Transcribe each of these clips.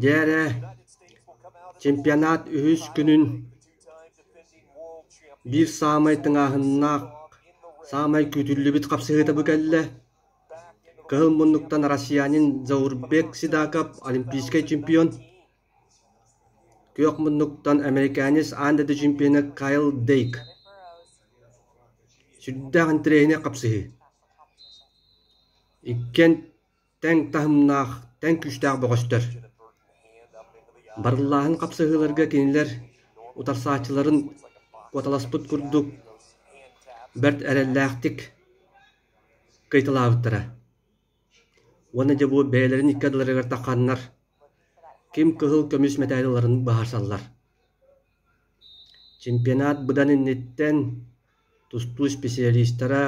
Дьэ эрэ, чемпионат үһүс күнүн биир саамай тыҥааһыннаах, саамай күүтүллүбүт хапсыһыыта бу кэллэ. Кыһыл муннуктан россиянин Заурбек Сидаков олимпийскай чемпион, күөх муннуктан американец аан дойду чемпиона Кайл Дейк. Сүрдээх интэриэһинэй хапсыһыы. Иккиэн тэҥ таһымнаах, тэҥ күүстээх бөҕөстөр. Барыллааһын хапсыһыыларга кинилэр утарсааччыларын куоталаспыт курдук бэрт эрэллээхтик кыайталаабыттара. Уонна дьэ бу бэйэлэрин икки ардыларыгар тахханнар ким кыһыл көмүс мэтээли ыларын быһаарсаллар. Чемпионат быдан инниттэн тустуу специалистара,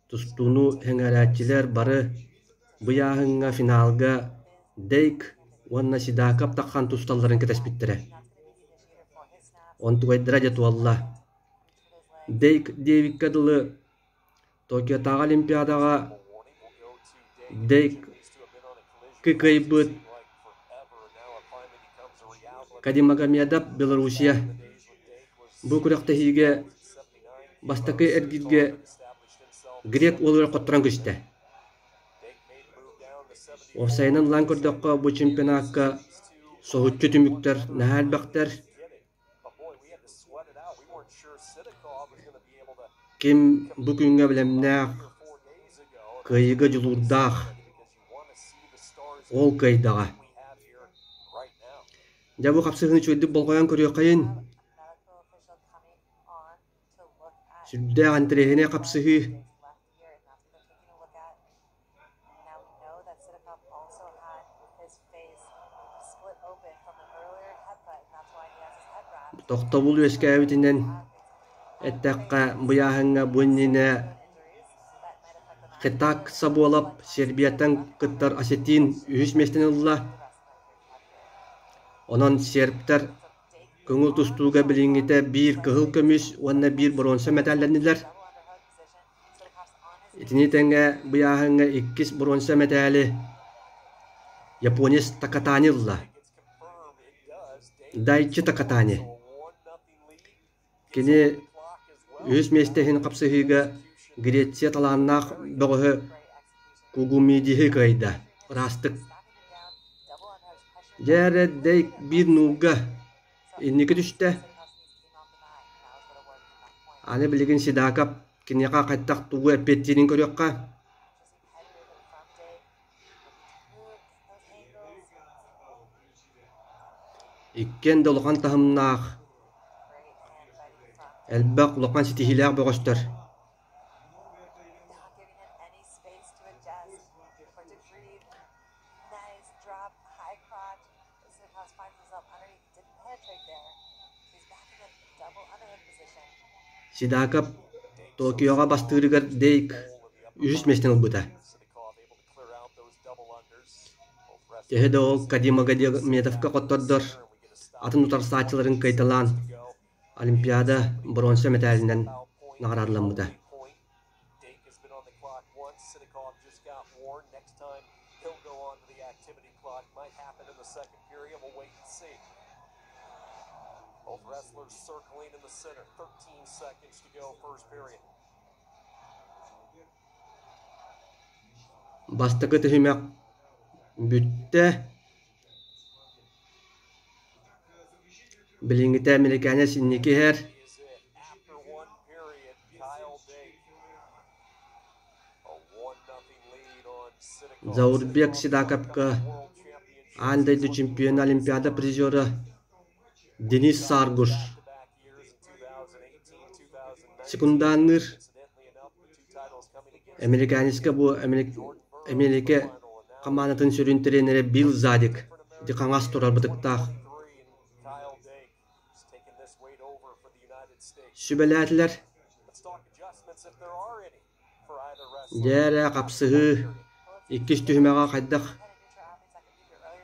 тустууну сэҥээрээччилэр бары бу ыйааһыҥҥа финалга Дейк уонна Сидаков таххан тусталларын кэтэспиттэрэ. Онтугайдара дьэ туолла. Дейк диэбиккэ дылы Токиотааҕы Олимпиадаҕа Дейк кыайбыт Кадимагомедов Белоруссия бу күрэхтэһиигэ бастакы эргииргэ грек уолугар хотторон көстө. Уопсайынан ылан көрдөххө, бу чемпионакка соһуччу түмүктэр наһаа элбэхтэр. Ким бу күҥҥэ бэлэмнээх, кыайыыга дьулуурдаах, ол кыайдаҕа. Дьэ бу хапсыһыыны үчүгэйдик болҕойон көрүөххэйин. Сүрдээх интэриэһинэй хапсыһыы. Тохтобул үөскээбитинэн эттэххэ, быйааһыҥҥа бу иннинэ Хетаг Сабуолап Сербияттан кыттар осетин үһүс миэстэни ылла. Онон сербтэр көҥүл тустууга билиҥҥитэ биир кыһыл көмүс уонна биир боруонса мэтээллэннилэр. Итини тэҥэ быйааһыҥҥа иккис боруонса мэтээли японец Такатани ылла. Дайчи Такатани. Кини үһүс миэстэ иһин хапсыһыыга Греция талааннаах бөҕөһө Кугумидиһы кыайда. Ыраастык. Дьэ эрэ Дейк биир нуулга инники түстэ. Аны билигин Сидаков киниэхэ хайдах тугу эппиэттиирин көрүөххэ. Иккиэн да улахан таһымнаах, элбэх улахан ситиһиилээх бөҕөстөр. Сидаков Токиоҕа бастыырыгар Дейк үһүс миэстэни ылбыта. Төһө да ол Кадимагомедовка хоттордор, атын утарсааччыларын кыайталаан, Олимпиада боруонса мэтээлинэн наҕараадаламмыта. Бастакы түһүмэх бүттэ. Билиҥҥитэ американец инники иһэр. Заурбек Сидакапка аан дойду чемпиона, Олимпиада призера Денис Саргуш секундаанныыр. Американецка бу Эмиэрикэ хамаандатын сүрүн тренерэ Билл Задик ити хаҥас турар бытыктаах сүбэлээтилэр. Дьэ эрэ хапсыһыы иккис түһүмэҕэ хайдах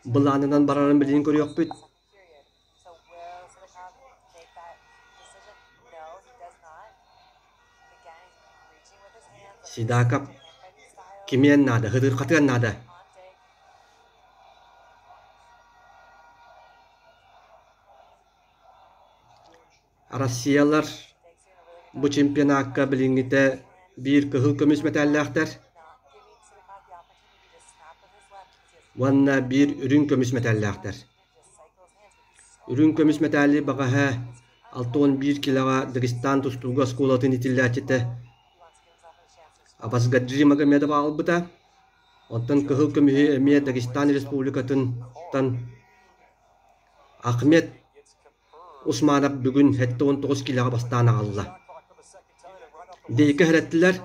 былаанынан барарын билигин көрүөхпүт. Сидаков кимиэн наада, һытыырхатыан наада. Россиялар бу чемпионакка билиҥҥитэ биир кыһыл көмүс мэтээллээхтэр уонна биир үрүҥ көмүс мэтээллээхтэр. Үрүҥ көмүс мэтээли баҕаһа 61 килоҕа Дагестан тустууга оскуолатын иитиллээччитэ Абасгаджи Магомедов аҕалбыта. Оттон кыһыл көмүһү эмиэ Дагестан Республикатыттан Ахмед Усманов бүгүн 79 киилэҕэ бастаан аҕалла. Дейка иһирэттилэр.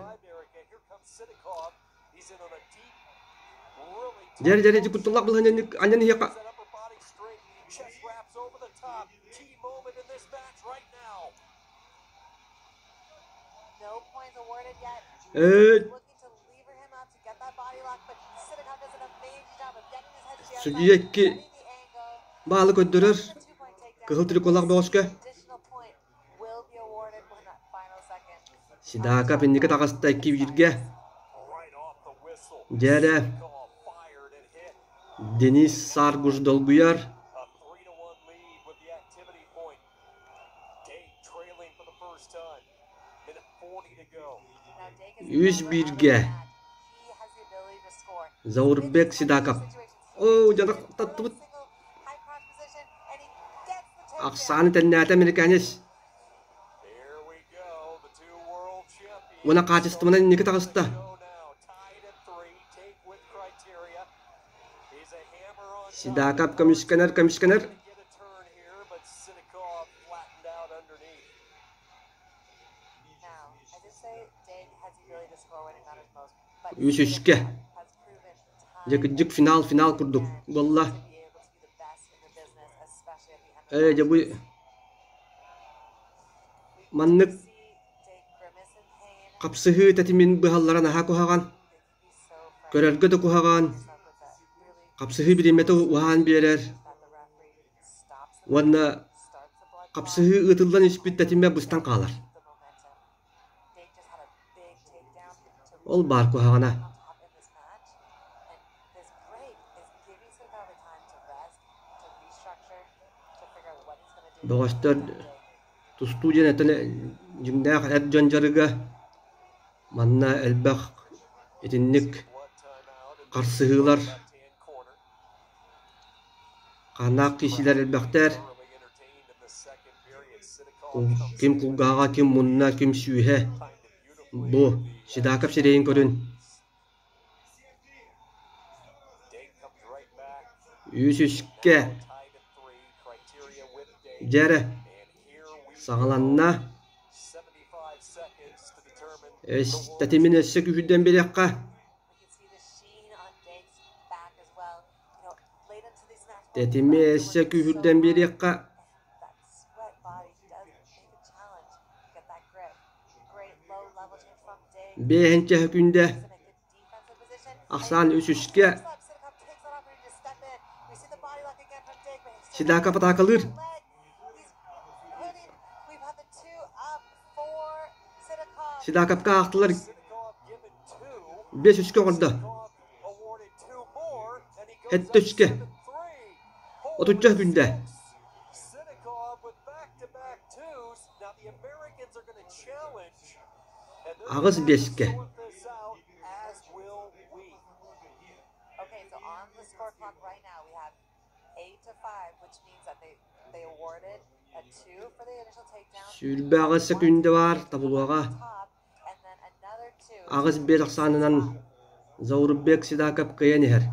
Дьэ, дьэ, дьэ, кутталлаах балаһыанньаны анньан иһиэххэ. Ээ, Судьуйа икки баалы көрдөрөр кыһыл триколаах бөҕөскө. Сидаков инники таҕыста икки бииргэ. Дьэ Денис Саргуш долгуйар. Үс бииргэ Заурбек Сидаков Оо, дьоно таттыбыт. Ахсааны тэннээтэ американец. Уонна хаачыстыбанан инники таҕыста. Сидаков көмүскэнэр, көмүскэнэр. Үс үскэ. Дьэ кырдьык финал финал курдук буолла. Ээ дьэ бу маннык хапсыһыы тэтимин быһаллара наһаа куһаҕан. Көрөргө да куһаҕан, хапсыһыы бириэмэтэ уһаан биэрэр уонна хапсыһыы ыытыллан испит тэтимэ быстан хаалар. Ол баар куһаҕана. Бөҕөстөр тустуу диэн этэн дьиҥнээх эр дьон дьарыга Манна элбэх итинник харсыһыылар, хааннаах киисилэр элбэхтэр. Ким кулгааҕа, ким мунна, ким сүүһэ. Бу Сидаков сирэйин көрүн. Үс үскэ. Дьэ эрэ, саҕаланна. Тэтимин өссө күүһүрдэн биэриэххэ. Тэтими өссө күүһүрдэн биэриэххэ. Биэһинчэ күндэ ахсаан үс үскэ Сидаков атаакалыыр. Сидакапка аахтылар биэс үскэ оҥордо. Сэттэ үскэ. Отучча күндэ. Аҕыс биэскэ. 28 сөкүүндэ баар табылуоҕа. Аҕыс биэс ахсаанынан Заурбек Сидаков кыайан иһэр.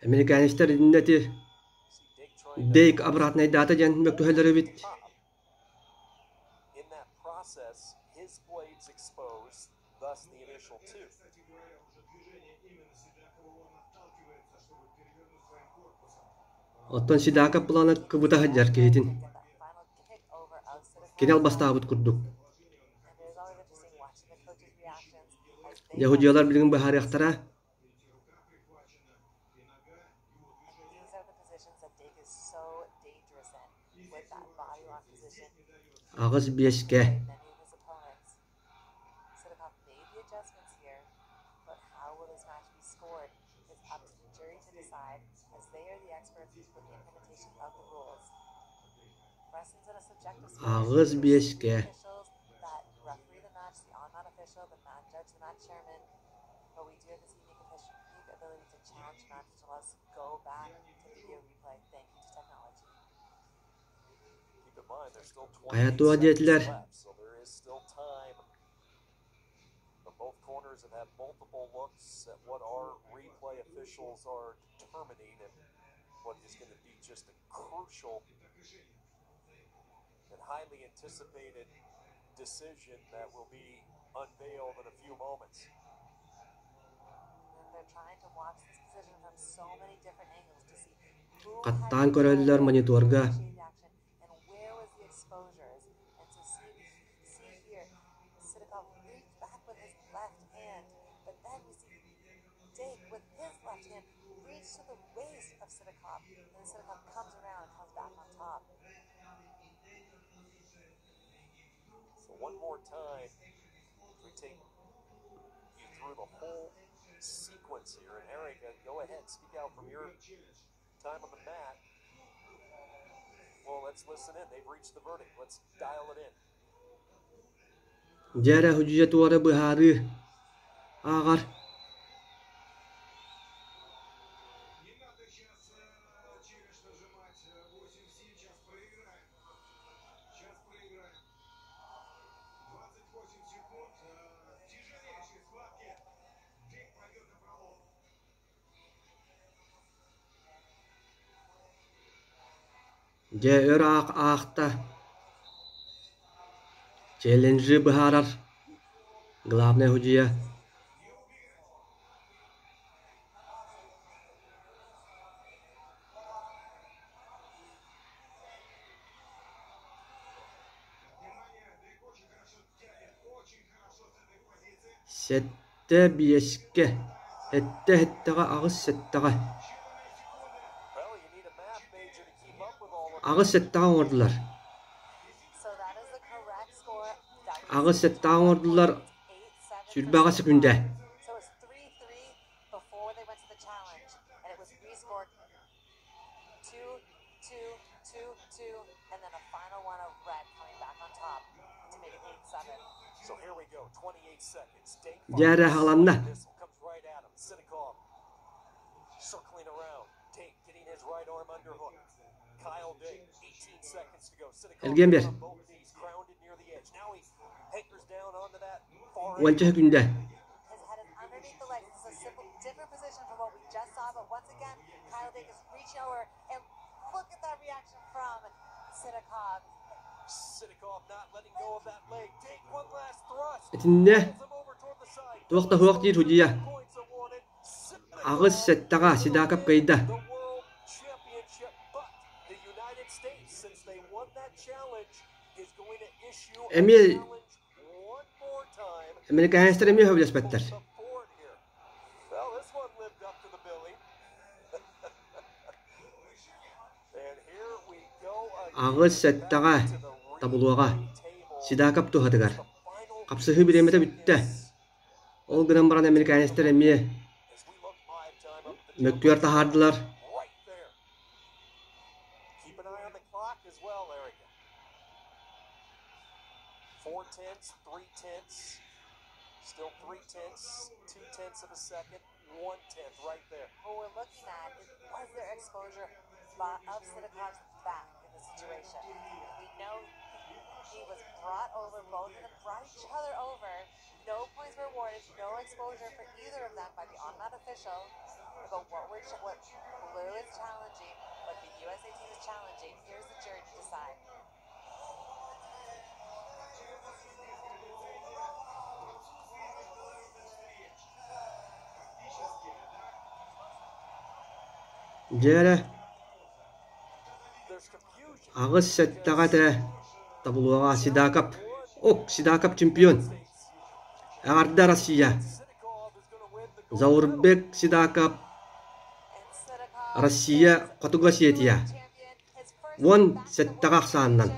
Американецтар итиннэ ити Дейк обратнайдаата диэн мөккүһэллэр эбит. Оттон Сидаков былаана кыбыта сылдьар киһитин. Кини албастаабыт курдук. Яһудьуйалар билигин быһаарыахтара. Аҕыс биэскэ Аҕыс биэскэ Хайа туох диэтилэр Хаттаан көрөллөр мониторга Дьэ эрэ судьуйа туора быһаарыы ааҕар Дьэ өр аах аахта, челленджи быһаарар главнай судьуйа Сэттэ биэскэ, сэттэ сэттэҕэ аҕыс сэттэҕэ Аҕыс сэттэҕэ оҥордулар Аҕыс сэттэҕэ оҥордулар 28 секүндэ Дьэ эрэ аһыланна Элгиэн биэр Уонча секүндэ Итиннэ туох да суох диир судьуйа Аҕыс сэттэҕэ Сидаков кыайда Эмиэ Американецтар эмиэ сөбүлэспэттэр Аҕыс сэттэҕэ табылуоҕа Сидаков туһатыгар Хапсыһыы бириэмэтэ бүттэ Ол гынан баран американецтар эмиэ мөккүөр таһаардылар Дьэ эрэ, аҕыс сэттэҕэ этэ табылуоҕа Сидаков. Ок, Сидаков чемпион! Эҕэрдэ Россия! Заурбек Сидаков Россия Хотугу Осетия 17 ахсаанынан.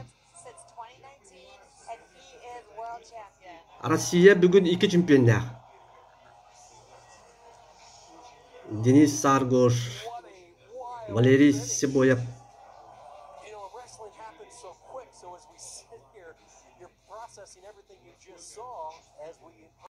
Россия бүгүн икки чемпионнаах. Денис Саргош, Валерий Сибоев.